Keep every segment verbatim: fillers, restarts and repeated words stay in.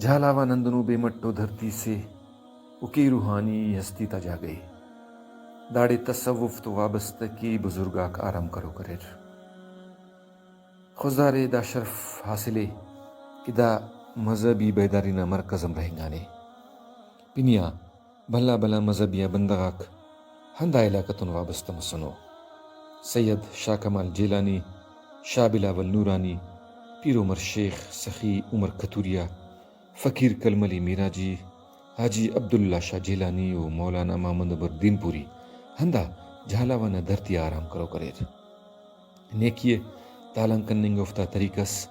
جھالاوان ہندنو بے مٹ و دھرتی سے و کے روحانی ہستی تا جاگہ ءِ۔ داڑے تصوف تو وابستہ کے بزرگ آک آرام کروک اریر۔ خضدار ءِ دا شرف حاصل ءِ کہ دا مذہبی بیداری نا مرکز ہم رہینگانے۔ پنی آ بھلا بھلا مذہبی آ بندغ آک ہندا علاقہ تون وابستہ مسنو۔ سید شاہ کمال جیلانی، شاہ بلاول نورانی، پیر عمر شیخ، سخی عمر کھتوریا، فقیر کلملی میراجی، حاجی عبداللہ شاہ جیلانی و مولانا محمد عمر دینپوری ہندا جھالاوان نا دھرتی آ آرام کروک اریر۔ نیکی ءِ تالان کننگ اوفتا طریقہ ئس۔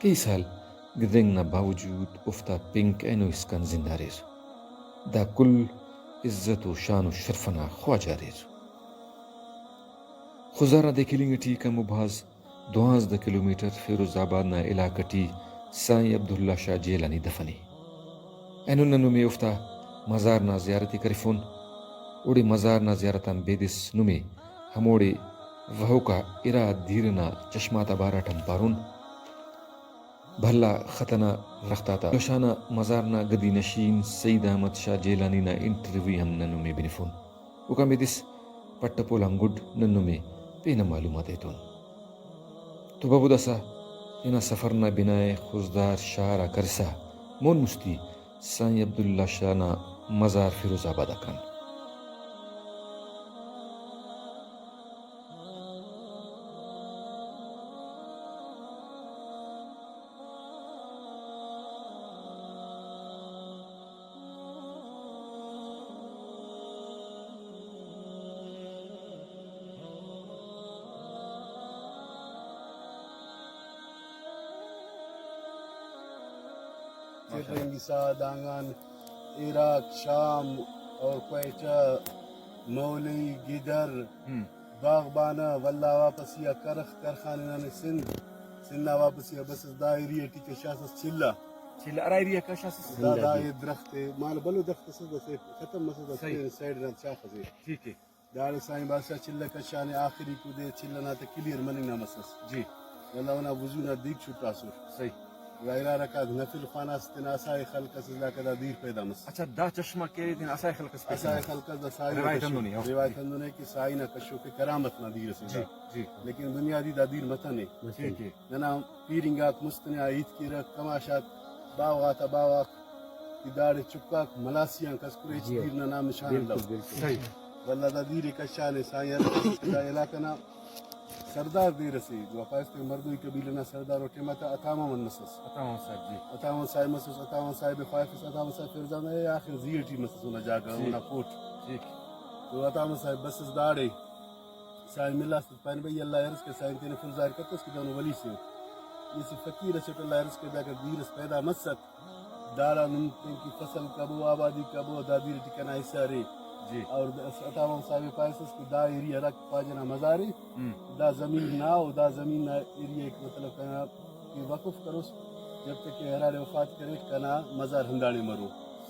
کئی سال گدرینگ نا باوجود اوفتا پنک اینو اسکان زندہ اریر۔ دا کل عزت و شان و شرف ئنا خواجہ اریر۔ خضدار نا دے کلنگ ٹی کم و بھاز دوانزدہ کلومیٹر فیروز آباد نا علاقہ ٹی سائیں عبداللہ شاہ جیلانی دفن ءِ۔ اینو نن نمے اوفتا مزار نا زیارت ءِ کرفون۔ اوڑے مزار نا زیارت آن بیدس نمے ہموڑے وہوکا ارا دیر ئنا چشمہ تا بارٹ ہم پارون۔ بھلا خط ئنا درخت آتا شاہ نا مزار نا گدی نشین سعید احمد شاہ جیلانی نا انٹرویو ہم نن نمے بنفون۔ اوکان بیدس پٹ پول آن گڈ نن نمے پین آ معلومات ایتون۔ تو بابو داسہ تینا سفر نا بناءِ خضدار شار آ کرسا مون مستی سائیں عبداللہ شاہ نا مزار فیروز آباد آ کن۔ ترنگسا دانگان عراق، شام اور کوئٹہ، مولئی، گدر، ہم۔ باغبانہ، ولدا واپسی آ کرخ، کرخان ننے سندھ، سندھ نا واپسی آ بسس دا ایریا ٹی کشاسس چلہ۔ چلہ ہرا ایریا کشاسس؟ دا، دا اے درخت ءِ، مال بھلو درخت اسس، بس اے ختم مسس، بس صحیح۔ پین سائیڈ نا شاخ اسے۔ ٹھیک ہے۔ داڑے سائیں بادشاہ چلہ کشانے، آخری کدے چلہ نا تہ کلیئر مننگ نا مسس۔ جی۔ ولدا اونا وضو نا دیرک چھٹاسر۔ صحیح۔ گڑا ارا رکعت نفل خواناس تینا اسہ خلق اسس، داکا دا دیر پیدا مس۔ اچھا، دا چشمہ کہ تینا اسہ خلق اس پیدا اسہ مس۔ خلق اس دا سائی نا روایت کشو-، ہندن اے، ہاں۔ روایت ہندن اے کہ سائی نا کشوک ءِ کرامت نا دیر اسے جی، دا۔ جی۔ لیکن بنیادی دا دیر متنے۔ ٹھیک ہے۔ ننا پیرنگاک مست نے آ ہیت کیرہ، کماش آک باوہ غاتا باوہ غاک کہ داڑے چکاک ملاسی آن کس کرے، ہچ جی۔ دیر نا نام نشان بالکل، الو۔ بالکل۔ صحیح۔ ولدا دا دیر ءِ کشانے، سائیں ہرفسس کہ دا علاقہ نا سردار دیر اسے، گڑا پائس تہ مردوئی قبیلہ نا سردار و ٹائما تا عطا محمد مسس۔ عطا محمد صاحب جی۔ عطا محمد صاحب مسس، عطا محمد صاحب ءِ خواہفس، عطا محمد صاحب فیروز آباد ءِ آخر زی ٹی مسس اونا جاگہ، ٹھیک۔ اونا کوٹ۔ ٹھیک۔ تو عطا محمد صاحب بسس داڑے، سائیں ملاس تہ پانہ بھئی اللہ ءِ عرض کہ سائیں تینے فل ظاہر کتس کہ دہنو ولی سے۔ اسہ فقیر اسے ٹی اللہ ءِ عرض کہ داکا دیر اس پیدا مسک۔ داڑان نم تینکہ فصل کبو، آبادی کبو، دا دیر ٹی کنا حصہ ارے۔ جی۔ اور عطا محمد صاحب ءِ پائسس کہ دا ایریا ہرا خواجہ نا مزار ءِ، ہم۔ دا زمین نا او دا زمین نا ایریا ءِ مطلب کنا کہ وقف کروس، جب تک کہ ہراڑے وفات کریٹ کنا مزار ہنداڑے مرو۔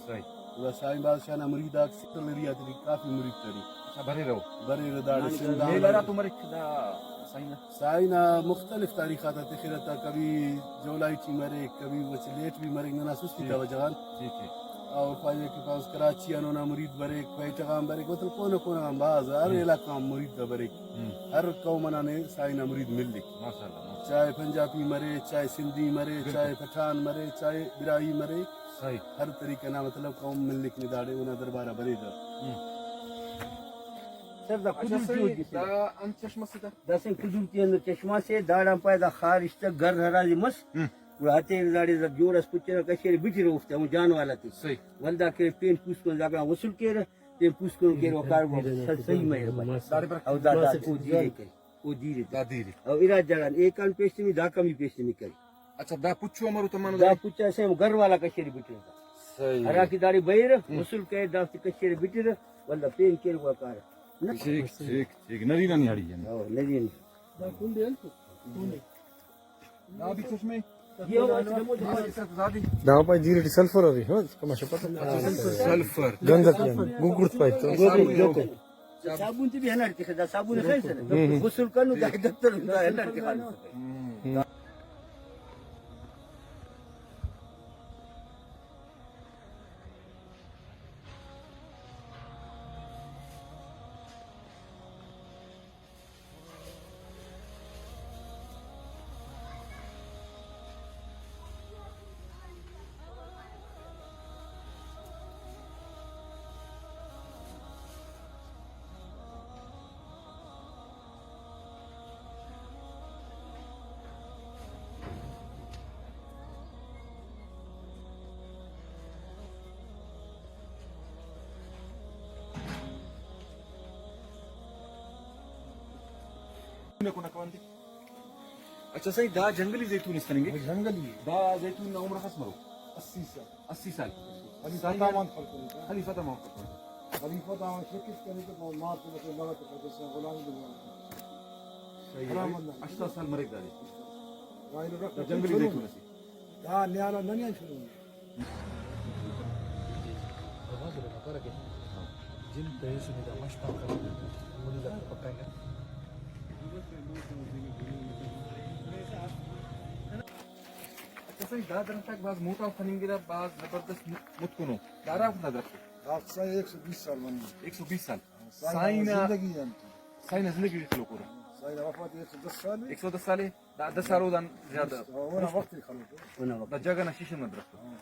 صحیح۔ گڑا سائیں بادشاہ نا مرید آک سینٹرل ایریا تے ٹی کافی مرید تری۔ اچھا، بریرہ او؟ بریرہ داڑے سندھ آن۔ میل ہراتم مریک دا سائیں نا؟ سائیں نا مختلف تاریخ آتا تخرہ تا، کبھی جولائی ٹی مریک، کبھی مچہ لیٹ بھی مریک، ننا سستی تا وجہ غان۔ ٹھیک ہے۔ اور خواجہ کہ پاوس کراچی آن اونا مرید بریک، کوئٹہ غان بریک، مطلب کونہ کونہ غان بھاز، ہر ہم۔ علاقہ غان مرید تا بریک۔ ہم۔ ہر قوم ئنا نے سائیں نا مرید ملک۔ ماشاءاللہ، ماشاءاللہ۔ چاہے پنجابی مرے، چاہے سندھی مرے، بالکل۔ چاہے پٹھان مرے، چاہے براہوئی مرے۔ صحیح۔ ہر طریقہ نا مطلب قوم ملک نے داڑے اونا دربار آ بریرہ۔ ہم۔ سر، دا اچھا، قدرتی صحیح۔ ہو جی سر۔ دا انت چشمہ سے دا؟ دا سائیں قدرتی اندر چشمہ سے، داڑان پائے دا خارش تہ گر ہرا دے مس۔ ہم۔ گڑا ہتیرہ داڑے دا جوڑ اس پچرہ کشیرہ بٹرہ اوفتے ہمو جان والا تے۔ صحیح۔ ولدا کہ پین پوسکن دا گڑا غسل کیرہ، پین پوسکن کیرہ و کاربار صحیح مہربانی۔ داڑے پر او دا، دا او دیرے کری۔ او دیرے۔ دا دیرے۔ او ارا جڑان ایکان پیش تمی، دا کمی پیش تمی کری۔ اچھا، دا پچو امرو تمانو دا دے؟ پچا سے ہم گر والا کشیرہ بٹرہ۔ صحیح۔ ہرا کہ داڑے بریرہ، ہم۔ غسل کرے، دافتے کشیرہ بٹرہ، ولدا پین کیرہ گڑا کارہ۔ نہ۔ ٹھیک، ٹھیک، ٹھیک۔ نرینہ نیاڑی ہے۔ او، نرینہ۔ دا کنڈے ہلکو۔ کنڈے۔ دا بھی چشمے۔ دا پائے دیرے ٹی سلفر ارے، ہاں، کماشا پتہ۔ سلفر۔ گندک، گوگڑت پائے تو۔ صابن تے بھی ہنداڑے تخے، دا صابن خیر سے۔ ہم۔ غسل کنو، دا دفتر دا ہنداڑے تخے۔ ہم۔ اچھا سائیں، دا جنگلی زیتون اس خننگک۔ جنگلی۔ دا زیتون نا عمر خس مرو؟ اسی سال۔ اسی سال۔ خلیفہ سائیں، تامام خلق۔ خلیفہ تامام خلق۔ خلیفہ تامام شرکت کرے تو مار تو بس لگا تو کرتے سے غلامی دے۔ صحیح ہے۔ حرام بندہ۔ ہشتاد سال مریک دادے۔ غیر رکھ دا جنگلی زیتون اسے۔ دا نیالا ننیان شروع۔ جند تہیسنے دا مش تا خلک مونی دا پکائینگا۔ اچھا سائیں، دا درخت آک بھاز موٹا خننگرہ، بھاز زبردست متکنو۔ دا ہرا وخت نا درخت ءِ؟ دا سائیں ایک سو بیس سال مننگ۔ ایک سو بیس سال۔ سائیں نا سائیں نا زندگی آن۔ سائیں نا زندگی ٹی خلوکورہ۔ سائیں نا وفات ایک سو دس سال ءِ۔ ایک سو دس سال ءِ۔ دا دس سال او دان زیادہ۔ اونا وخت ٹی خلوکورہ۔ اونا وخت۔ دا جگہ نا شیشہ نا درخت ءِ۔ ہاں۔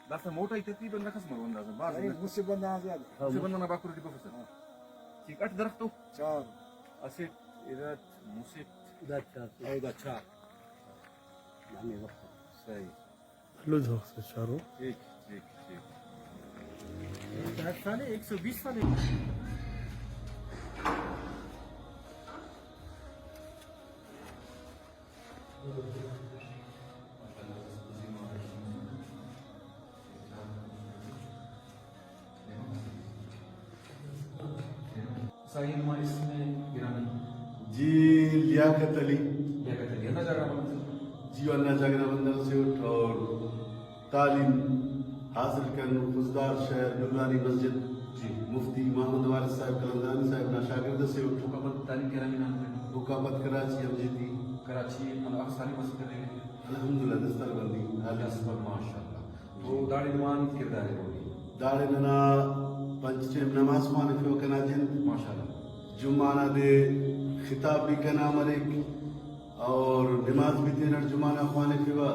داسہ موٹائی تقریباً نخس مرو اندازہ، بھاز سائیں، انگا۔ مسہ بندغ آن زیادہ۔ مسہ بندغ نا باکرو ٹی بفسہ۔ ہاں۔ ٹھیک، اٹ درخت ءِ؟ چار۔ اسٹ، ارٹ، مسٹ۔ دا چار۔ او دا چار۔ دانے وخت۔ صحیح۔ لوز وخت چارو۔ ٹھیک، ٹھیک، ٹھیک۔ دا سال ایک سو بیس سال۔ سائیں، نما اسم گرامی؟ جی، لیاقت علی۔ لیاقت علی، ہندا جاگہ نا بندغ؟ جی، ہندا جاگہ نا بندغ سے اٹ اور تعلیم حاصل کرینن خضدار شہر نورانی مسجد۔ جی۔ مفتی محمد وارث صاحب قلندرانی صاحب نا شاگرد اسے اٹ۔ اوکا پد تعلیم کرامی نا ہم کرینو؟ اوکا پد کراچی ہم جی ٹی۔ کراچی مطلب اخس تعلیم حاصل کرینے؟ الحمدللہ دستار بندی حالی۔ دستار، ماشاءاللہ۔ تو داڑے نما انت کردار ءِ رول ءِ؟ داڑے ننا پنچ ٹائم نماز خوانفیوہ کنا جند۔ ماشاءاللہ۔ جمعہ نا دے خطاب بھی کنا مریک۔ اور نماز بھی تینٹ جمعہ نا خوانفیوہ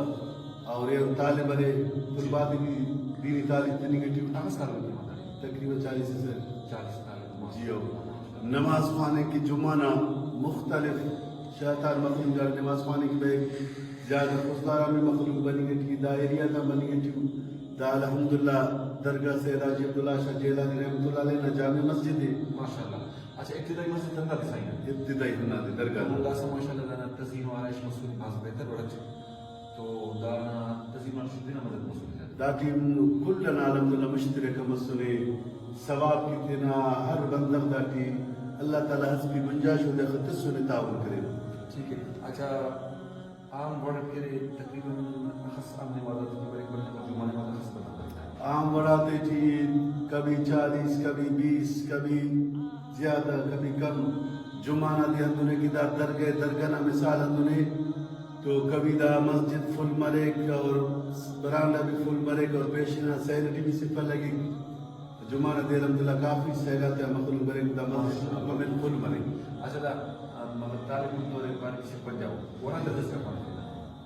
اور ایہن طالب ارے، طلباء تے بھی دینی تعلیم تننگ ٹی اٹ۔ اخس طالب ارے؟ تقریباً چالیس اسر۔ چالیس طالب، جی ہو۔ ماشاءاللہ۔ نماز خواننگ کہ جمعہ نا مختلف شہر تا مخلوق داڑے نماز خواننگ کہ بریک، زیادہ خضدار آن بھی مخلوق بننگ ٹی، دا ایریا تا بننگ ٹی۔ دا الحمدللہ درگاہ سید حاجی عبداللہ شاہ جیلانی رحمۃ اللہ علیہ نا جامع مسجد ءِ۔ ماشاءاللہ۔ اچھا، ابتدائی مسجد ہندادے سائیں؟ ابتدائی ہندادے درگاہ۔ ہمو داسہ ماشاءاللہ دانا تزئین و آرائش مسنے بھاز بہتر وڑ اٹ۔ تو دانا تزئین آن شدہ نا مدد مسنے۔ داٹی کل انا الحمدللہ مشترکہ مسنے۔ ثواب کہ تینا ہر بندغ داٹی اللہ تعالیٰ حسب گنجائش اودے اخہ تسنے تعاون کرینو۔ ٹھیک ہے۔ اچھا، عام وڑ اٹ کہ ارے تقریباً اخس عام نماز آتے ٹی بریک، بندغ جمعہ نماز اخس بندغ بریک؟ عام وڑ آتے ٹی کبھی چالیس، کبھی بیس، کبھی زیادہ، کبھی کم۔ جمعہ نا دے ہندن ءِ کہ دا درگہ، درگہ نا مثال ہندن ءِ تو کبھی دا مسجد فل مریک اور برانڈہ بھی فل مریک اور پیشن آ سیل ٹی بھی صفا لگک۔ جمعہ نا دے الحمدللہ کافی سیلاب تیا مخلوق بریک، دا مسجد مکمل فل مریک۔ اچھا، دا، آ، مطلب طالب علم تو ارے پارے کہ صرف پنجاب، قرآن درس اسکان پارے؟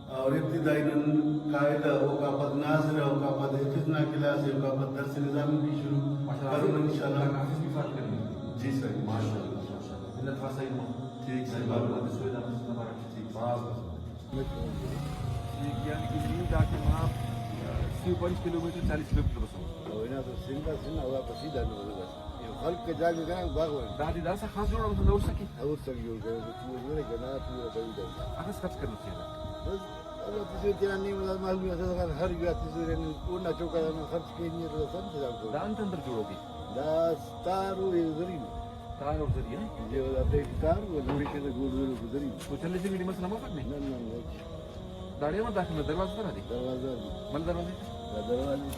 اور ابتدائی نن قاعدہ، اوکا پد ناظرہ، اوکا پد حفظ نا کلاس ءِ، اوکا پد درس نظامی بھی شروع ماشاءاللہ۔ کرون انشاءاللہ۔ حافظ بھی فارغ کرنے۔ جی سر، ماشاءاللہ، ماشاءاللہ۔ منت وار سائیں۔ ٹھیک سر۔ معلومات سوئی دا مسجد مبارک۔ ٹھیک، بس، بس۔ ٹھیک، یعنی کہ نی دا ٹائم آ سی و پنچ کلومیٹر، چالیس کلومیٹر بسنے۔ او ہنا تو سندھ آ سندھ آ، اوڑا پہ سیدھا نو بس۔ یہ خلق کا جاگہ کنا باغ والا۔ دادی داسا خاص جوڑ ہم تو نہ ہو سکی۔ اور سب جوڑ کرے تو تو جوڑے کنا پورا بڑی دا۔ اخس خرچ کرنا چاہیے۔ بس اللہ تسے تیرا نیم دا معلوم ہے، ہر گیا تسے رہنے، اونا چوکا دا خرچ کے نہیں تو سب سے جاؤ۔ دان تندر جوڑو گی۔ دا ستارو یہ ضرور۔ تار اور ذریعہ؟ جی، وہ اپنے تار، وہ لوڑی کے گول گول کو ذریعہ۔ تو چلے سے میری مسئلہ مفت نہیں؟ نہ، نہ، نہ۔ داڑے ہم داخل دروازہ پر آ دی۔ دروازہ دی۔ مل دروازے؟ دا دروازے۔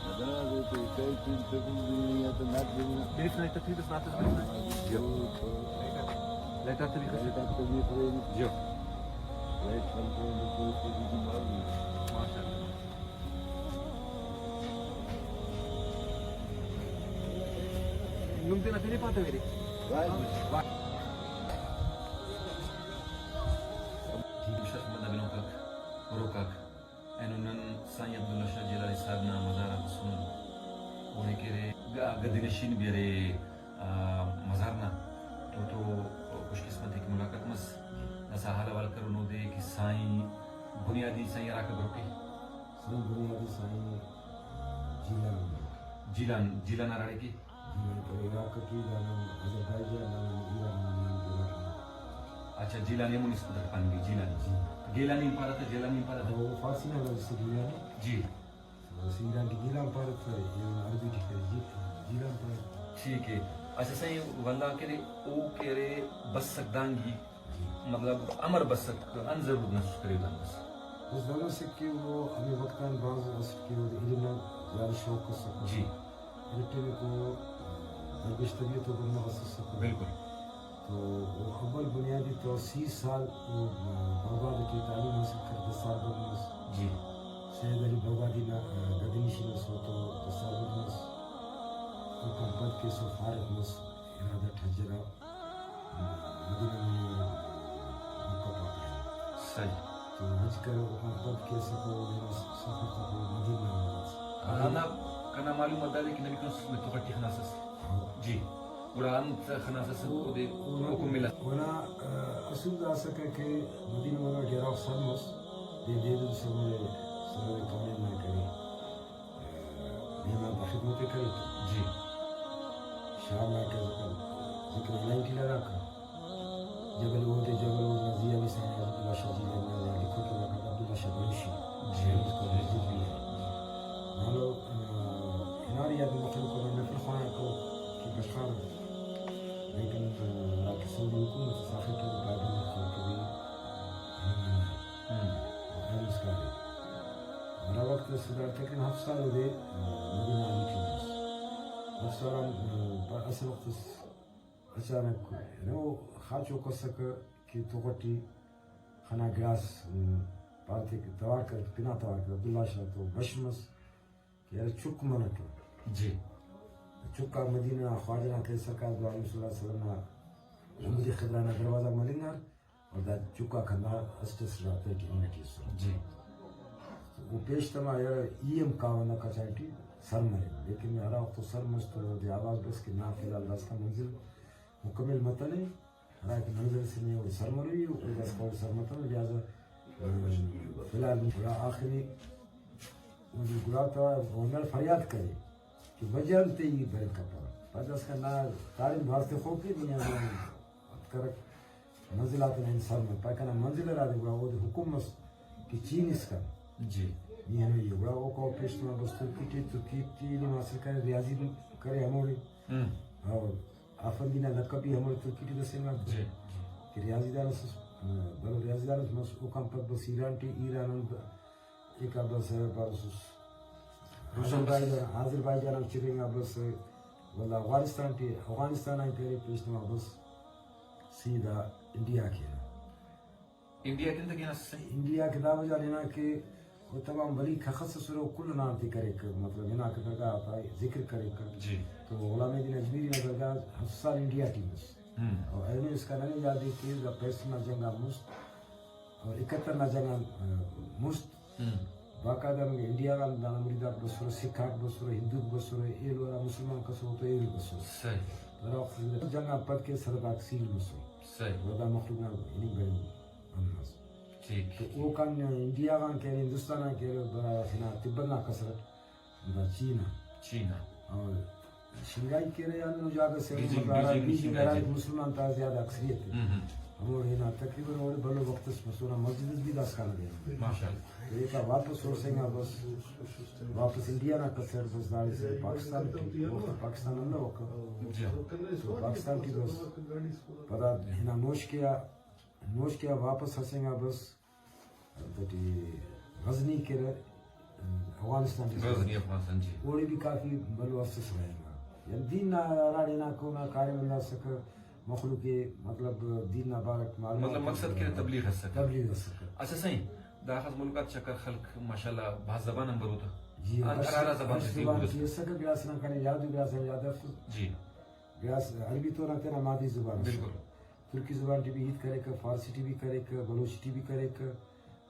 دا دروازے تو کئی چیز تو بھی نہیں ہے تو نہ دینا۔ دیکھ نہیں تو ٹھیک ہے، ساتھ میں۔ جو۔ لیٹر تو بھی خرچ۔ لیٹر تو بھی خرچ۔ جو۔ لائٹ کنٹرول تو بھی معلوم ہے۔ ماشاءاللہ۔ نم تینا پن ءِ پاتویرے۔ واہ۔ واہ۔ جی، شرف مند آ بنوکاک، ہروکاک، اینو نن سائیں عبداللہ شاہ جیلانی صاحب نا مزار آ بسنن۔ اوڑے کہ ارے گ-، گدی نشین بھی ارے، آ، مزار نا۔ تو، تو خوش قسمت ءِ کہ ملاقات مس۔ داسہ حال احوال کرون اودے کہ سائیں بنیادی سائیں ہراکا بروکے؟ سائیں بنیادی سائیں جیلان۔ جیلان، جیلان ہراڑے کہ؟ عراق ٹی، دانا آذربائیجان، دانا ایران، دانا ایران۔ اچھا، جیلانی ہمو نسبت اٹ پاننگے، جیلانی۔ جی۔ گیلانی ہم پارہ تہ، جیلانی ہم پارہ تہ۔ ہاں، او فارسی نا لفظ سے گیلانی۔ جی۔ بس ایران ٹی گیلان پارہ تہ، ایران عربی ٹی کرے جی-، جیلان پارہ۔ ٹھیک ہے۔ اچھا سائیں، ولدا کہ ارے، او کہ ارے بسک دانگی، جی۔ مطلب امر بسک، انت ضرورت محسوس کرے دانگ بس؟ بس دانگ اسک کہ او ہمے وخت آن بھاز اسٹ کہ اودے علم نا زیادہ شوق اسک۔ جی۔ ارٹمیکو، آ، درویش طبیعت و بندغ اس اسکہ۔ بالکل۔ تو او اول بنیادی طور سی سال او، آ، بغداد ٹی تعلیم حاصل کر، دس سال بند مس۔ جی۔ سید علی بغدادی نا، آ، گدنشین اس، او تو دس سال بند مس۔ اوکان پد کیس او فارغ مس، ارادہ اٹ حج انا۔ مدینہ منی مکہ پاک آ۔ صحیح۔ تو حج کرے، اوکان پد کہ اسکہ، او تینا سفر تا پورا مدینہ آ مس۔ ہندا کنا معلومات دادے کہ نبی کریم صلی اللہ علیہ وسلم ءِ تغ ٹی خناسس۔ ہاں۔ جی۔ گڑا انت خناسس او-، اودے اونا، حکم ملا۔ اونا، آ، اصول دا اسکہ کہ مدینہ منورہ ٹی ہرا وخت سر مس، دے دے دو سر ملے، سر کانے نا کرے۔ مہمان تا خدمت ءِ کریکہ۔ جی۔ شام نا کہ ذکر، ذکر الہی ٹی لگاکہ۔ جبل احد، جبل احد نا زی آ بھی سائیں عبداللہ شاہ جیلانی نا لکھوک ءِ، وقت عبداللہ شاہ بلوچی۔ جی، جی، جی، جی۔ نالو، آ، ہناری یاد مخلوق نا نفل خوانا کو کہ بشخار۔ لیکن، آ، ہرا کہ سعودی حکومت اس آخر ٹی پابندی خوانا کہ بھی ہم۔ اینو اسکان ہرا وخت اس داڑے تقریباً ہفت سال اودے، آ، مدینہ آ میٹنگ مس۔ ہفت سال آن، آ، اسہ وخت اس اچانک اینو خاچوک اسکہ کہ تغ ٹی خنا گڑاس، آ، پارتے کہ توار کر، پنا توار کر، عبداللہ شاہ تو بش مس کہ ارے چک منٹو۔ جی۔ چک آ مدینہ نا خواجہ نا کہ سرکار دو عالم صلی اللہ علیہ وسلم نا عمودی خدرہ نا دروازہ ملنگار۔ اور دا چکاک ہندا اسٹ اس رابطہ ٹی ہننگ ٹی اسرہ۔ جی۔ او پیش تما یار ای ہم کاوہ ہندا کچاری ٹی سر مرے، لیکن ہرا وخت او سر مس تو اودے آواز بس کہ نا فی الحال داسکان منزل مکمل متنے، ہرا کہ منزل سے نے او سر مروی او داسکان سر متنے، لہذا، آ، فی الحال گڑا آخری اودے گڑا تا ہندا فریاد کرے کہ بجان تے ای برے کپرہ۔ پد داسکان نا تعلیم بھاز تخوک ءِ، نی ہمو انت کرک۔ منزل آتے نن سر مر، پائے کنا منزل ہرادے گڑا اودے حکم مس کہ چین اسکان۔ جی۔ نی ہمے ای گڑا اوکا پیش تما بس ترکی ٹی، ترکی ٹی علم حاصل کرے، ریاضی کرے ہموڑے۔ ہم۔ اور آفندی نا لقب بھی ہموڑے ترکی ٹی دسینگا۔ جی، جی۔ کہ ریاضی دان اس، بھلو ریاضی دان اس مس، اوکان پد بس ایران ٹی، ایران آن ایکا بس پاروسس روشن آذربائیجان، آذربائیجان آن چرینگا بس، ولدا افغانستان ٹی، افغانستان آن کرے پیش تما بس سیدھا انڈیا کینہ۔ انڈیا کن تہ کینہ سائیں؟ انڈیا کہ دا وجہ ہنا کہ او تمام ولی کخس اسرہ، او کل ہنا انتے کریکہ، مطلب ہنا کہ درگاہ آتا ذکر کریکہ۔ جی۔ تو غلام حیدر اجمیری نا درگاہ ہفت سال انڈیا ٹی مس۔ ہم۔ اور اینو اسکان ننے یاد ءِ کہ دا پینسٹھ نا جنگ آ مست اور اکہتر نا جنگ آن، آ، مست ہم۔ باقاعدہ ہمے انڈیا غان دانا مریداک بسرہ، سکھ آک بسرہ، ہندوک بسرہ، ایلو ہرا مسلمان کس او تو ایلو بسرہ۔ صحیح۔ ہرا وخت جنگ آن پد کہ سرحد آک سیل مسر۔ صحیح۔ اور دا مخلوق نا ہننگ بننگ بند مس۔ ٹھیک۔ تو اوکان انڈیا غان کہ ارے، ہندوستان آن کہ ارے، دا ہنا تبت نا کسر اٹ۔ دا چین آ۔ چین آ۔ اور شنگھائی کہ ارے ہندنو جاگہ سے، بیجنگ، مطلب ہرا بیجنگ، بیجنگ شنگھائی ہرا جی۔ مسلمان تا زیادہ اکثریت ءِ۔ ہم، ہم۔ ہموڑے ہنا تقریباً اوڑے بھلو وخت اس مسر، مسجد اس بھی داسکان ارے۔ ماشاءاللہ۔ تو ایکا واپس ہورسینگا بس، واپس انڈیا نا کسر بس داڑے سے پاکستان ٹی، وخت پاکستان ہندوکا۔ جی۔ تو پاکستان ٹی بس پدا ہنا نوشکے آ نوشکے آ واپس ہسینگا بس، تیٹی غزنی کیرہ، افغانستان ٹی غزنی افغانستان، جی۔ اوڑے بھی کافی بھلو است اس رہینگا۔ یعنی دین نا ہراڑے ہناکہ اونا کاریم ہندا اسکہ، مخلوق ءِ مطلب دین نا بارک معلومات مطلب مقصد کہ تبلیغ اسکہ۔ تبلیغ اسکہ۔ اچھا سائیں، داخس ملک آتے چکر خلک ماشاءاللہ بھاز زبان آن بروتہ۔ جی، انت ہر، ہرا زبان ہر تے زبان ٹی اسکہ۔ اسکہ، گڑاس نن کنے یاد ءِ، گڑاس نن یاد اف۔ جی۔ گڑاس عربی تو نا تینا مادری زبان اسکہ۔ بالکل۔ ترکی زبان ٹی بھی ہیت کریکہ، فارسی ٹی بھی کریکہ، بلوچی ٹی بھی کریکہ،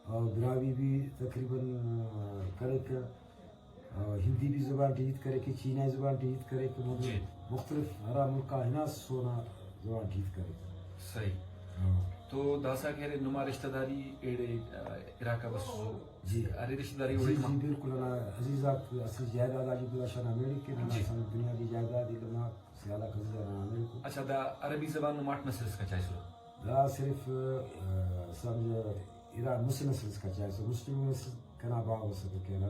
اور براہوئی بھی تقریباً، آ، کریکہ، اور ہندی بھی زبان ٹی ہیت کریکہ، چینائی زبان ٹی ہیت کریکہ، مطلب جی۔ مختلف ہرا ملک آ ہناس اونا زبان ٹی ہیت کریکہ۔ صحیح۔ ہاں۔ تو داسہ کہ ارے نما رشتہ داری ایڑے، آ، عراق آ بسسو۔ جی۔ ارے رشتہ داری جی، اوڑے جی، کما؟ بالکل، ننا عزیز آک اصلی جائیداد حاجی عبداللہ شاہ نا میڑے کہ ننا جی۔ سمجھ بنیادی جائیداد علم آک سیال آک عزیز آک ننا میڑے کو۔ اچھا، دا عربی زبان نماٹ نسل اسکا چائسرہ؟ دا صرف، آ، سمجھ ارا مسہ نسل اسکا چائسرہ، مسلم نسل کنا باوہ اسکہ کیرہ۔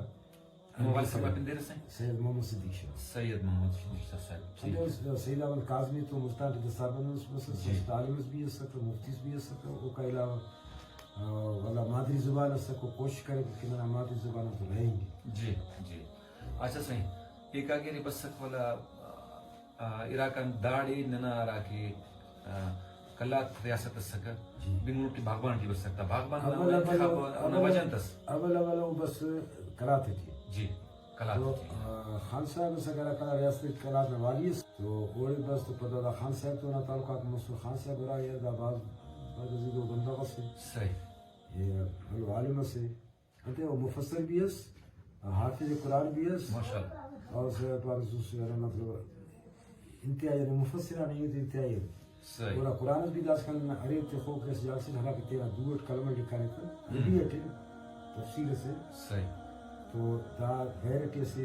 ہمو والد صاحب نا پن دیر اسے؟ سید محمد صدیق شاہ۔ سید محمد صدیق شاہ صاحب، ٹھیک ہے۔ ہندن سید احمد کاظمی تو ملتان ٹی دستاربند اس، بس جی۔ اسٹ عالم اس بھی اسکہ، مفتی اس بھی اسکہ، اوکا علاوہ، آ، ولدا مادری زبان اسکہ، او کوشش کرے کہ ننا مادری زبان آن تو رہینگے۔ جی، جی۔ اچھا سائیں، ایکا کہ ارے بسک ولدا، آ، عراق آن داڑے ننا ہرا کہ، آ، قلات ریاست اسکہ، جی۔ بنگن ٹی باغبان ٹی بسک، دا باغبان نا اول اول انتخاب نا اول وجہ انت اس؟ اول اول او بس قلات ٹی۔ جی، قلات تو، ٹی۔ آ، خان صاحب اسکہ ہرا قلات، ریاست قلات نا والی اس، تو اوڑے بس تو پدا دا خان صاحب تو نا تعلقات مسر، خان صاحب ہرا یار دا بھاز برگزیدہ بندغ اسے۔ صحیح۔ اے بھلو عالم اسے۔ انتئے او مفسر بھی اس، حافظ قرآن بھی اس۔ ماشاءاللہ۔ اور سے پارس اس، یعنی مطلب انتہائی، یعنی مفسر آن ہیت انتہائی۔ صحیح۔ گڑا قرآن اس بھی داسکان ارے تخوک اس جاگہ سے ہرا کہ تینا دو اٹ قلم اٹ لکھانے تہ، ہم۔ عربی اٹ تفسیر اسے۔ صحیح۔ تو دا غیر ٹی اسہ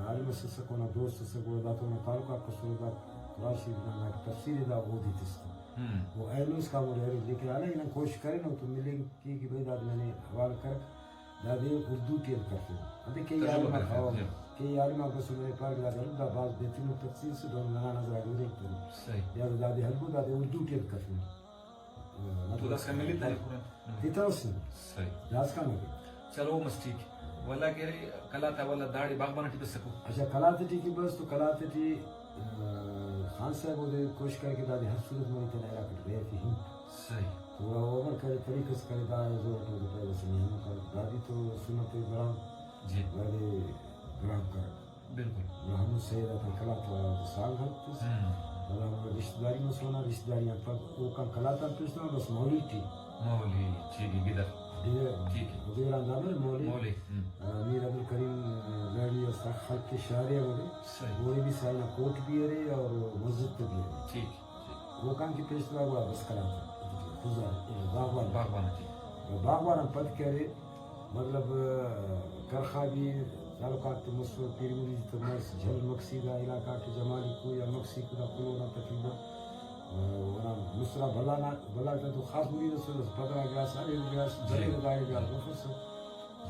عالم اس اسک، اونا دوست اسک، گڑا دا تو اونا تعلقاک اسرہ، دا قرآن شریف نا ہرا کہ تفسیر ءِ دا اودے تس تہ۔ ہم۔ او اینو اسکان گڑا ارے، لیکن حالانکہ نن کوشش کرینن تو ملنگ کہ، کہ بھئی داد ننے حوال کر، دادے اردو ٹی ہم کرفے۔ انتئے کئی ترجمہ عالم آک، کرفے، ہاں، جی۔ کئی عالم آک بس ننے پارے کہ دادے ہلو، دا بھاز بہترین تفسیر سے، دہن ننا نظر آ گدرینگ تنے۔ صحیح۔ لہذا دادے ہلبو، دادے اردو ٹی ہم کرفے۔ تو داسکان ملتنے پورا؟ تتوسن۔ صحیح۔ داسکان اگہ۔ چلو، مس ٹھیک۔ ولدا کہ ارے، قلات آ ولدا داڑے باغبان ٹی بسکو۔ اچھا، قلات ٹی کہ بس تو قلات ٹی، آ، خان صاحب اودے کوشش کرے کہ دادے ہر صورت منی تینا علاقہ ٹی رہفے ہم۔ صحیح۔ تو گڑا او امر کرے، طریقہ اس کرے، دا زور اٹ اودے پائے بس نی ہمو کرک۔ دادی تو سنت ءِ برام، جی۔ دادے برام کرک۔ بالکل۔ گڑا ہمو سید آتا قلات آ سانگ ہلتس۔ ہم۔ ولدا ہمو رشتہ داری مسونا، رشتہ داری آن پد اوکان قلات آن پیش تما بس مولوی ٹی۔ مولوی، ٹھیک ہے، گدر۔ گدر۔ ٹھیک ہے۔ گدر آن دا مر مولوی۔ مولوی، ہم۔ آ، میر عبدالکریم، آ، لہڑی اس خلق کے شارے ہمودے۔ صحیح۔ اوڑے بھی سائنا کوٹ بھی ارے اور مسجد تے بھی ارے۔ ٹھیک۔ اوکان کہ پیش تما گڑا بس قلات آ خضدار، باغبان۔ باغبان ٹی۔ باغبان آن پد کہ ارے، مطلب، کرخ آ بھی تعلقات تو مسر، پیر مریدی تو مس، جھل مکسی دا علاقہ آ کہ جمالی کو یا مکسی کو دا کل اونا تقریباً، آ، اونا مسر آ بھلا نا، بھلا تا تو خاص مرید اسر، بس پدرا گڑاس، ارے گڑاس، جی۔ جھل دا گڑاس مفسر۔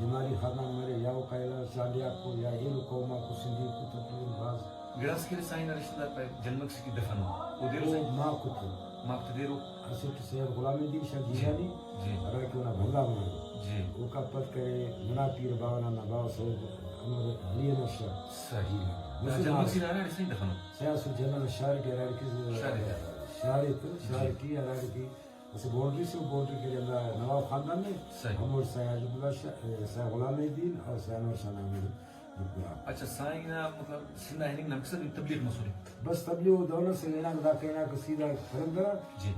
جمالی خاندان مرے، یا اوکا علاوہ چانڈیاکو یا ایلو قوم آکو سندھی کو تقریباً بھاز۔ گڑاس کہ ارے سائیں نا رشتہ دار پائے جھل مکسی ٹی دفن او۔ او دیرو او سائیں؟ ماک اتو۔ ماک تے دیرو؟ اسٹ سید غلام الدین شاہ جی۔ جیلانی، جی۔ ہرا کہ اونا بھلا ماڑی۔ جی۔ اوکا پد کرے ننا پیر باوہ نا، نا باوہ سید انور علی انور شاہ صحیح۔ جیلانی۔ دا مسلم جھل مکسی نا ہراڑے سائیں دفن او؟ سائیں اسٹ جھل نا شار کہ ہراڑے کہ شار تے۔ شار تے، شار جی۔ ٹی ہراڑے کہ اسہ باؤنڈری سے، باؤنڈری کہ ارے ہندا نواب خاندان نے، صحیح۔ ہموڑے سائیں حاجی عبداللہ شاہ، اے، سائیں غلام الدین اور سائیں انور شاہ نا ہموڑے جھگڑا۔ اچھا، سائیں نا مطلب سندھ آ ہننگ نا مقصد تبلیغ مسنے؟ بس تبلیغ و دولت سے ہنانگ دا کہنا کہ سیدھا قلندر آ۔ جی۔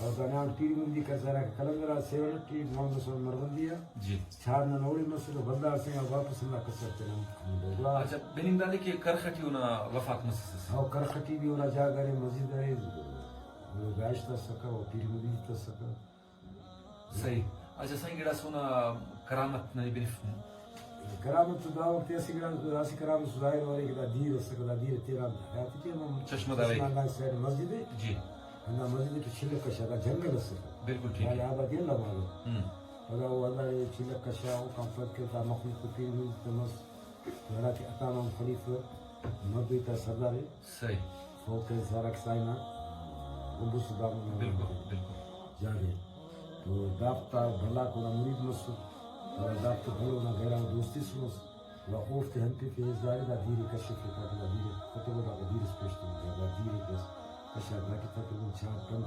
اور دا نام پیر مندی کرسا ہرا کہ قلندر آ سیون ٹی محمد عثمان مروندی آ۔ جی۔ چھاڑ نن اوڑے مسر و بندغ سے آ واپس ہندا کسر تینا ہم گڑا۔ اچھا، بننگ دادے کہ کرخ ٹی اونا وفات مسس۔ ہاں، کرخ ٹی بھی اونا جاگہ ارے، مسجد ارے، گڑا بہشت اسکہ و پیر مریدی تسکہ۔ صحیح۔ اچھا سائیں، گڑاس اونا کرامت ننے بنف؟ کرامت تو دا وخت اسہ گڑا، اسہ کرامت ظاہر مریک کہ دا دیر اسکہ، دا دیر تینا ہراتے ٹی ہم چشمہ دا چشمہ بریک۔ ہندا سائیڈ مسجد ءِ۔ جی۔ ہندا مسجد ٹی چھلک کشا، دا جنگل اسکہ۔ بالکل ٹھیک ہے۔ داڑے آبادی اللہ مالو۔ ہم۔ پدا او ہندا چھلک کشا، اوکان پد کہ دا مخلوق تو پیر مریدی تمس۔ ہراکہ عطا محمد خلیفہ مردوئی تا سردار ءِ۔ صحیح۔ فوق ءِ ہراکہ سائنا گمبز بابا نا بالکل، بالکل۔ جاگہ ءِ۔ تو دافتا بھلاک اونا مرید مسر، اور دافتا بھلو اونا گہراؤ دوستی اس مس۔ و اوفتے ہنتفے، ہزارے دا دیر ءِ کشفے، تاکہ دا دیر ءِ کتبہ، دا دیر اس پیش تمنگا، دا دیر ءِ کس کشا، دا کہ تقریباً چار پنچ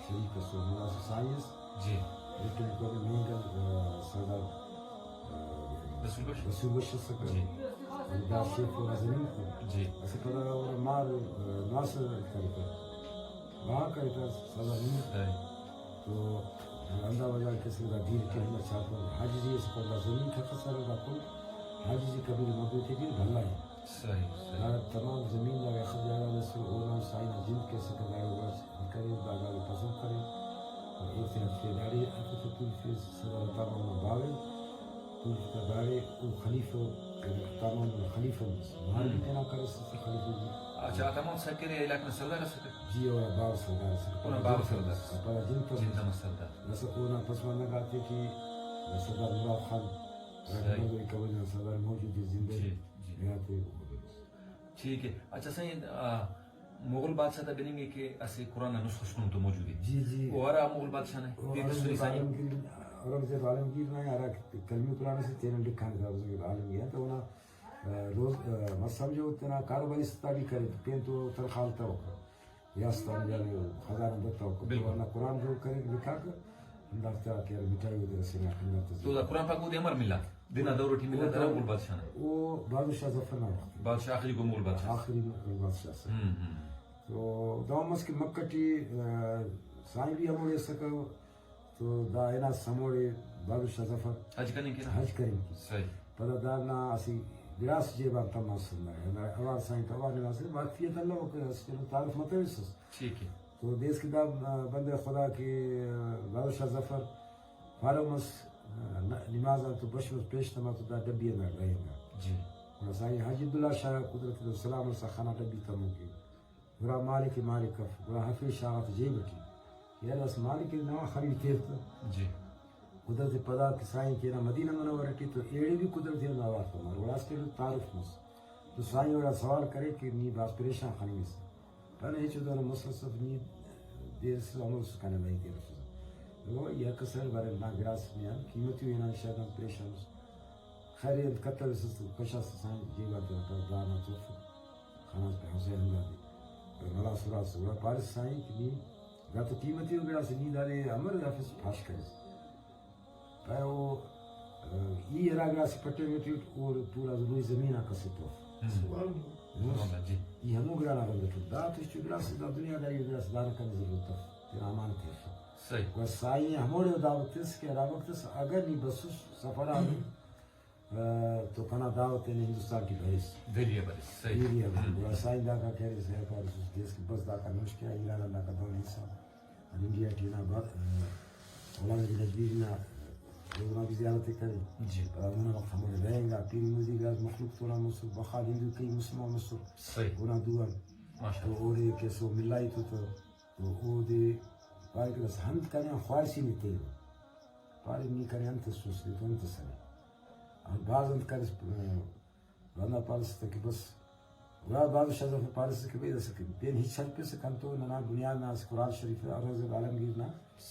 شریک اسر، ہمودا اسہ سائی اس۔ جی۔ اوفتے مقابل مینگل، آ، سردار، آ، رسول بخش۔ رسول بخش اسکہ۔ جی۔ دا شیف اونا زمین کو۔ جی۔ اسہ پدا اونا مار، آ، نواسہ کریکہ۔ بہا کریکہ سردار منیر۔ صحیح۔ تو ہندا وجہ غان کہ اسہ دا دیر ٹی ہندا چھاپہ حاجزی اس پر دا زمین تخسرہ دا کل حاجزی قبیلہ مردوئی تے ٹی بھلا ءِ۔ صحیح، صحیح۔ دا تمام زمین دا یخ جاگہ نا اسر، اونا سائیں نا جند کہ اسکہ داڑے گڑاس کرے، دا داڑے پسند کرے۔ اوفتے ہفتے داڑے ہرفتہ تولفیس، صدر آتا ماما باوہ تولفتا داڑے، او خلیفہ، تمام خلیفہ مس، مہار بھی تینا کرسس خلیفہ جی۔ اچھا، آتا ماما سکرے علاقہ نا سردار اسکہ؟ جی، اونا باوہ سردار اسکہ۔ اونا باوہ سردار۔ پدا جند تا جند تا مس سردار۔ داسہ اونا پس مننگ آتے ٹی سردار مراد خان صحیح۔ رحمہ اللہ علیہ قبر نا سردار موجود ہے، زندہ ہے۔ جی، جی۔ حیات ہے۔ ٹھیک ہے۔ اچھا سائیں، آ، مغل بادشاہ تا بننگ ءِ کہ اسہ قرآن نا نسخہ اس نم تو موجود ءِ۔ جی، جی۔ او ہرا مغل بادشاہ نا او دیر اورنگزیب تسنے سائیں؟ عالمگیر، اورنگزیب عالمگیر نا ہرا قلمی قرآن اسے تینا لکھانے تا اورنگزیب عالمگیر نا تو اونا، آ، روز، آ، مس سمجھو تینا کاروباری استاد بھی کرے تو پین تو تنخواہ ہلتوکہ۔ ریاست آن جانے خزانہ دتوکہ۔ بالکل۔ تو ہندا قرآن جوڑ کریک لکھاکہ۔ ہندافتا کہ یار مٹائی اودے رسینگا کنگا تو تو دا قرآن پاک اودے امر ملا؟ دن آ دور ٹی ملا او درا تو مغل بادشاہ نا؟ او بہادر شاہ ظفر نا وخت۔ بادشاہ آخری کو مغل بادشاہ۔ آخری مغل بادشاہ سے۔ ہم، ہم۔ تو دا مس کہ مکہ ٹی، آ، سائیں بھی ہموڑے اسکہ، تو دا ہناس ہموڑے بہادر شاہ ظفر حج کننگ کیرہ؟ حج کننگ کی۔ صحیح۔ پدا دانا اسہ گڑاس جیب آن تما سننا ہے۔ ہندا اوار سائیں تو اوار نماز واقفیت الوکہ، اسہ چلو تعارف متوسس۔ ٹھیک ہے۔ تو دیس کہ دا، آ، بندہ خدا کہ، آ، بادشاہ ظفر پارو مس، آ، ن-، نماز آن تو بش مس پیش تما تو دا ڈبی انا رہینگا۔ جی۔ گڑا سائیں حاجی عبداللہ شاہ قدرت سلام اس خانہ ڈبی تموکے۔ گڑا مالک مالک اف، گڑا حفیظ شاہ غاتے جیب ٹی۔ یار اس مالک نوا خنوی تیر تہ۔ جی۔ قدرت پدا کہ سائیں تینا مدینہ منورہ ٹی تو ایڑے بھی قدرت نا اوار تمار۔ گڑا اسکے تعارف مس۔ تو سائیں اوڑا سوال کرے کہ نی بھاز پریشان خننگسہ۔ پانہ ہچو دانا مسس اف، نی دیر اس عمر اس کنے مئی دیر اس۔ او یک سر بارے نا گڑاس نیان قیمتی ہو ہنان شاید ہم پریشان اس۔ خیر انت کتوسس تو کشاس سائیں جیب آ تینا پاس دانا تف خناس پہ حسین ہندا دے۔ ملا سراس گڑا پارس سائیں کہ نی دا تو قیمتی ہو گڑاس، نی دانے امر دافس پاش کریس۔ پائے او، ای ہرا گڑاسے پٹینگ ٹی اٹ، او پورا روئی زمین آ کسے تو اف۔ ہم۔ سبحان اللہ۔ سبحان اللہ، جی۔ ای ہمو گڑا نا بندٹ اٹ۔ دا تو ہچو گڑاسے دا دنیا داری گڑاسے دانا کنے ضرورت اف۔ تینا امانت ءِ ارفک۔ صحیح۔ گڑا سائیں ہموڑے او دا وخت اس کہ ہرا وخت اس اگر نی بسس سفر آ، آ، تو کنا دعوت تینے ہندوستان ٹی بریس۔ دہلی آ بریس، صحیح۔ دہلی آ بریس۔ ہم۔ گڑا سائیں داکا کہ ارے سائیں پاریسس کہ بس داکا نوشکے آ ایران آن داکا دورہ انسان۔ انڈیا ٹی ہنا با-، آ، مولانا جی نجمیر نا روزہ نا بھی زیارت ءِ کرے۔ جی۔ پدا اونا وخت ہموڑے رہینگا، پیر مودی گڑاس مخلوق تو اونا مسر، بخال ہندو کئی مسلمان مسر۔ صحیح۔ اونا دو آن۔ ماشاءاللہ۔ تو اوڑے کہ سو ملائی تو تو، تو اودے پارے کہ بس ہند کنے آن خواہسی نے تیوہ۔ پارے نی کنے انت اس سوچ دے تو انت اس ارے۔ اور بھاز انت کریس، آ، ولدا پاریسہ تہ کہ بس، گڑا بادشاہ ظفر پاریسہ کہ بھئی داسہ کہ پین ہچ ہلپسہ کنتو ننا بنیاد نا اسہ قرآن شریف اورنگزیب عالمگیر نا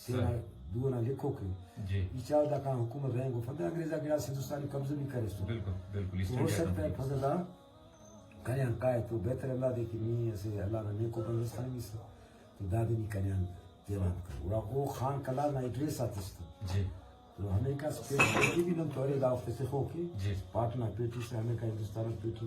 تینا صحیح۔ دو ئنا لکھوک ءِ۔ جی۔ ای چار داکان حکومت رہینگوفہ تہ انگریز آک گڑاس ہندوستان ءِ قبضہ بھی کریسہ۔ بالکل، بالکل، ایسٹ تو ہو انڈیا سکتا ہے کمپنی۔ پدا دا کنے آن کائے تو بہتر ہندادے کہ نی اسہ اللہ نا نیکو بندغ اس خننگسہ تو دادے نی کنے آن تیوان کر۔ گڑا او خان قلات نا ایڈریس آ تس تہ۔ جی۔ تو ہمیکا اسپیشل بھی نم تو ارے دا وخت تخوک ءِ۔ جی۔ پاٹنہ پیٹی سے ہمیکا ہندوستان ٹی پیٹی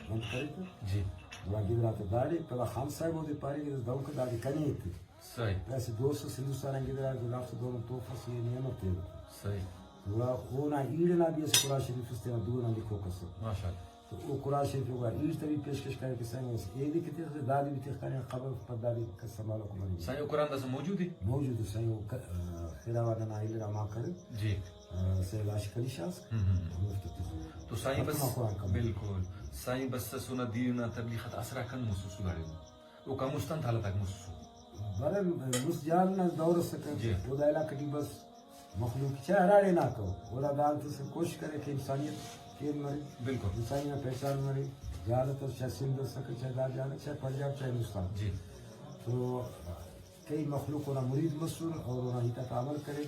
بند کرے تہ۔ جی۔ گڑا گدرا تہ داڑے پدا خان صاحب اودے پارے کہ دہنکہ دادے کنے ایتے۔ صحیح۔ اسہ دوست اس ہندوستان آن گدرا، گڑا دافتے دہنو تحفہ سے نعمت تیوہ۔ صحیح۔ گڑا اونا ایڑ ئنا بھی اسہ قرآن شریف اس تینا دو ئنا لکھوک ئسر۔ ماشاءاللہ۔ تو او قرآن شریف ءِ گڑا ایڑ تا بھی پیشکش کرے کہ سائیں بس ایدے کہ تخ دادے بھی تخ کنے خبر پد دادے کس سنبھالوکو مننگ۔ سائیں او قرآن داسہ موجود ءِ؟ موجود ءِ سائیں، او ک-، آ، خیرآباد ئنا ایلڑ آ ماں کر، جی۔ آ، سید عاشق علی شاہ اس، ہم، ہم، ہم۔ ہموفتے تخ۔ تو سائیں بس، ختم آ قرآن کم۔ بالکل۔ سائیں بس اس اونا دین نا تبلیغ آتا اثر آک کن مسوسو داڑے۔ او کموست انت حالت آک مسسو؟ برے مست جہل نا دور اسکہ، جی۔ او دا علاقہ ٹی بس مخلوق چاہے ہراڑے ہناکہ او، اوڑا دا انت اسے کوشش کرے کہ انسانیت کین مرے، بالکل۔ انسانیت نا پہچان مرے، جہالت اس چاہے سندھ اسکہ، چاہے دا جہان، چاہے پنجاب، چاہے ہندوستان۔ جی۔ تو کئی مخلوق اونا مرید مسر اور اونا ہیت آتا عمل کرے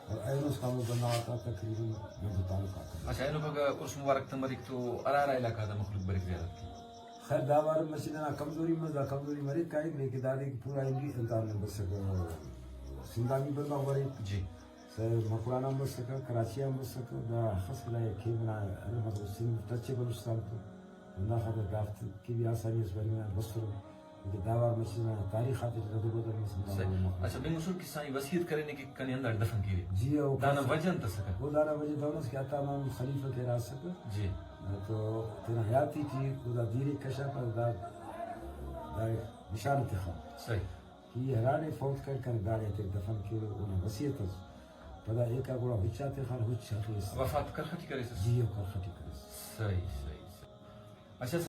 اور اینو اس کامو بندغ آتا تقریباً گند و تعلق آتا۔ اچھا، اینو پگہ عرس مبارک تہ مریک تو ہرا ہرا علاقہ تا مخلوق بریک زیارت کے؟ خیر، دا وار مسجد نا کمزوری مس، دا کمزوری مریک کائک، لیکن دادے کہ پورا انڈیا انتان بسکہ، سندھ آن بھی بندغ بریک۔ جی۔ سر مکران آن بسکہ، کراچی آن بسکہ، دا اخس ولایت کھیب نا ارے مطلب سندھ ٹچ ءِ بلوچستان تو، ہندا خاطر دافتے کہ بھی آسانی اس بریک نا بسرہ۔ کہ دا وار مسجد نا تاریخ آتے ٹی رد و بدل مس ہندا صحیح۔ وڑ مخلوق۔ اچھا، بنگسر کہ سائیں وصیت کرینے کہ کنے ہنداڑے دفن کیرے۔ جی، او دانا کس-، وجہ انت اسکہ؟ او دانا وجہ دہن اس کہ عطا محمد خلیفہ کہ ہرا اسکہ۔ جی۔ تو تینا حیاتی ٹی او دا دیرے کشا پر دا، دا نشان تخا۔ صحیح۔ ای ہراڑے فوت کر کر داڑے تے دفن کیرے، اونا وصیت اس۔ پدا ایکا گڑا ہچ آ تخار، ہچ ہخیس۔ وفات کرخ ٹی کریسس؟ جی، او کرخ ٹی کریسس۔ صحیح، صحیح، صحیح۔ اچھا،